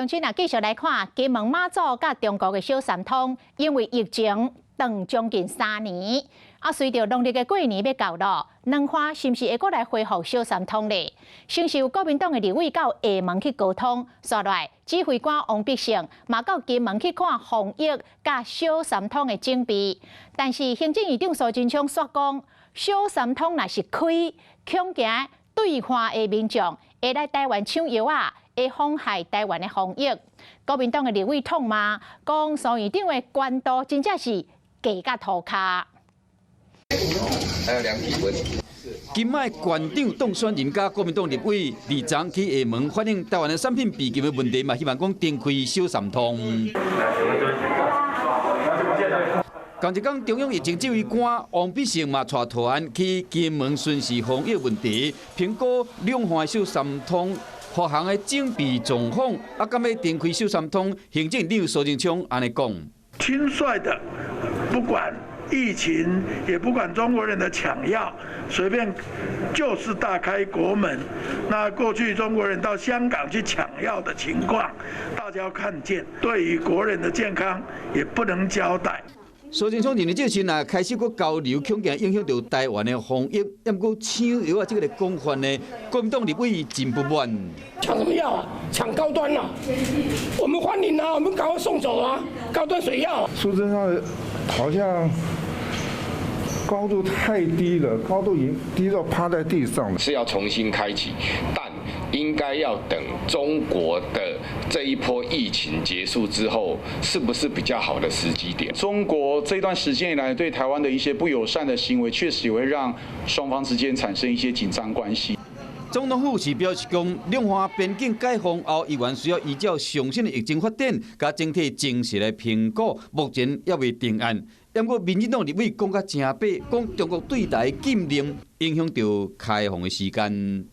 親啊，繼續來看金門馬祖佮中國的小三通，因為疫情斷將近3年，啊，隨著農曆的過年欲到囉，兩岸是毋是會閣來恢復小三通咧？先是有國民黨的立委到廈門去溝通，紲落來指揮官王必勝嘛到金門去看防疫佮小三通的準備，但是行政院長蘇貞昌煞講，小三通若是開，恐驚對岸的民眾會來台灣搶藥仔，會妨害台灣的防疫。國民黨的立委痛罵，講蘇院長的官度真正是低甲塗跤。還有量體溫。金馬縣長當選人佮國民黨立委李章去廈門反映台灣的產品備禁的問題，嘛希望講重開小三通。仝一工，中央疫情指揮官王必勝嘛帶團去金門巡視防疫問題，評估兩岸小三通復航的準備狀況。啊，敢欲重開小三通？行政院長蘇貞昌按呢講：輕率的，不管疫情，也不管中國人的搶藥，隨便就是大開國門。那過去中國人到香港去搶藥的情況，大家看見，對於國人的健康也不能交代。蘇貞昌認為這時若開始閣交流，恐驚影響著台灣的防疫。毋過搶藥仔這个講法呢，國民黨立委真不滿。搶什麼藥啊？搶高端啊！我們歡迎啊，我們趕快送走啊！高端誰要。蘇貞昌好像高度太低了，高度已經低到趴在地上了。是要重新開啟，但應該要等中國的這一波疫情結束之後，是不是比較好的時機點？中國這段時間以來對台灣的一些不友善的行為，確實也會讓雙方之間產生一些緊張關係。總統府是表示講，兩岸邊境解封後，依然需要依照上新的疫情發展，佮整體情勢來評估，目前猶未定案。毋過民進黨立委講甲誠白，講中國對台禁令影響著開放的時間。